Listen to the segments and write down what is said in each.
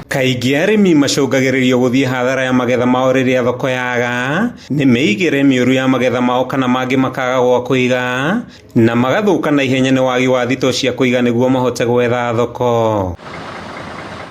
Kaingĩ arĩmi macũngagĩrĩrio gũthiĩ hathara ya magetha mao rĩrĩa thoko yaga nĩ mĩigĩre mĩũru ya magetha mao kana mangĩ makaga gwa kũiga na magathũka na ihenya nĩ wagi wa thitoo cia kũiga nĩguo mahote gwetha thoko.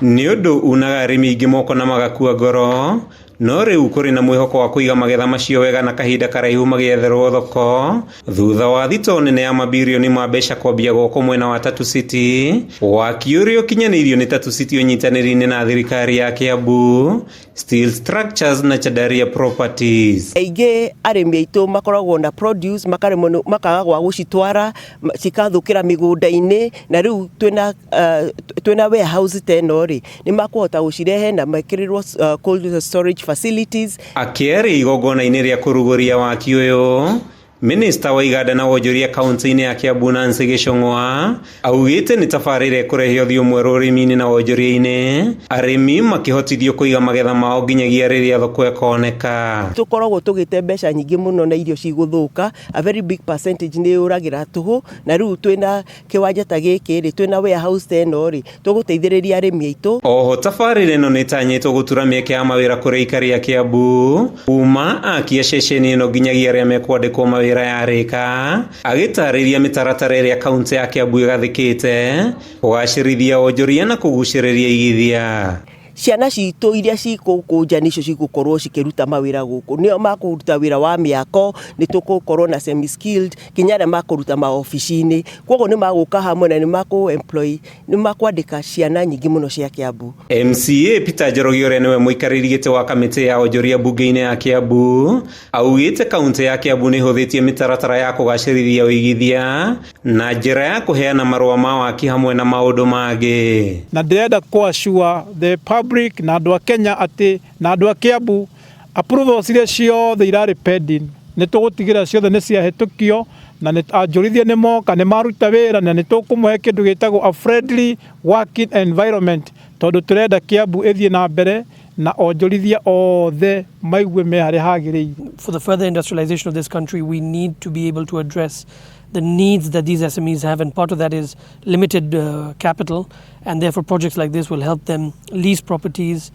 Nĩ ũndũ unaga arĩmi aingĩ moko na magakua ngoro, no rĩu kũrĩ na mwĩhoko wa kũiga magetha macio wega na kahinda karaihu magĩetherwo thoko thutha wa thitoo nene ya mabirioni ma mbeca kwambia gwakwo mwena wa Tatu City. Waki ũrĩa ũkinyanĩirio nĩ Tatu City ũnyitanĩri-inĩ na thirikari ya Kiambu, Steel Structures na Chandaria Properties. Aingĩ arĩmi aitũ makoragwo na produce makaremwo makaga gwa gũcitwara, cikathũkĩra mĩgũnda-inĩ, na rĩu twĩna warehouse ta ĩno rĩ, nĩ makũhota gũcirehe na mekĩrĩrwo cold storage facilities. Akĩaria igongona-inĩ rĩa kũrugũria waki ũyũ, Minista wa iganda na wonjoria kaunti-inĩ ya Kiambu Nancy Gĩcũng'wa augĩte nĩ tabarĩra ĩkũrehe ũthiũ mwerũ ũrĩmi-inĩ na wonjoria-inĩ, arĩmi makĩhotithio kũiga magetha mao nginyagia rĩrĩa thoko ĩkoneka. Tũkoragwo tũgĩte mbeca nyingĩ mũno na irio cigũthũka, a very big percentage nĩ yũragĩra tũhũ, na rĩu twĩna kĩwanja ta gĩkĩ rĩ, twĩna warehouse ta ĩno rĩ, tũgũteithĩrĩria arĩmi aitũ. Oho tabarĩra ĩno nĩ ĩtanyĩtwo gũtura mĩeke ya mawĩra kũrĩ aikari a Kiambu kuma aki a ceceni ĩno nginyagia arĩa mekwandĩkwo mawĩra yarĩka, agĩtarĩria mĩtaratara ĩrĩa kaunti ya Kiambu ĩgathĩkĩte kũgacĩrithia wonjoria na kũgucĩrĩria igithia. Ciana citũ iria cigũkũ nja nĩcio cigũkorwo cikĩruta mawĩra gũkũ, nĩo makũruta wĩra wa mĩako, nĩ tũgũkorwo na semi skilled kinya arĩa makũruta maobici-inĩ, koguo nĩ magũka hamwe na nĩ makũ employ, nĩ makwandĩka ciana nyingĩ mũno cia Kiambu. MCA Peter Njoroge ũrĩa nĩwe mũikarĩri gĩtĩ wa kamĩtĩ ya wonjoria mbunge-inĩ ya Kiambu augĩte kaunti ya Kiambu nĩ ĩhũthĩtie mĩtaratara ya kũgacĩrithia ũigithia na njĩra ya kũheana marũa ma waki hamwe na maũndũ mangĩ. Na ndĩrenda kũ assure the public na andũ a Kenya atĩ na andũ a Kiambu, approvals iria ciothe irarĩ pending nĩ tũgũtigĩrĩra ciothe nĩ ciahĩtũkio, na nĩ anjũrithia nĩ moka, nĩ maruta wĩra, na nĩ tũkũmũhe kĩndũ gĩtagwo a friendly working environment, tondũ tũrenda Kiambu ĩthiĩ na mbere na onjorithia othe maigue me harĩa hagĩrĩire. For the further industrialization of this country, we need to be able to address the needs that these SMEs have, and part of that is limited capital, and therefore projects like this will help them lease properties,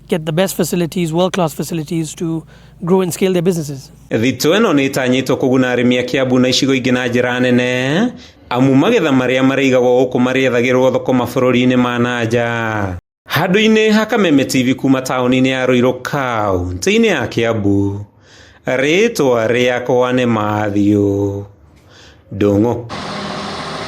get the best facilities, world-class facilities to grow and scale their businesses. Thitoo ĩno nĩ ĩtanyĩtwo kũguna arĩmi a Kiambu na icigo ingĩ na njĩra nene, amu magetha marĩa marĩigagwo gũkũ marĩethagĩrwo thoko mabũrũri-inĩ ma na nja. Handũ-inĩ ha Kameme TV kuma taũni-inĩ ya Ruiru, kaunti-inĩ ya Kiambu, rĩtwa rĩakwa nĩ Matthew Ndung'u.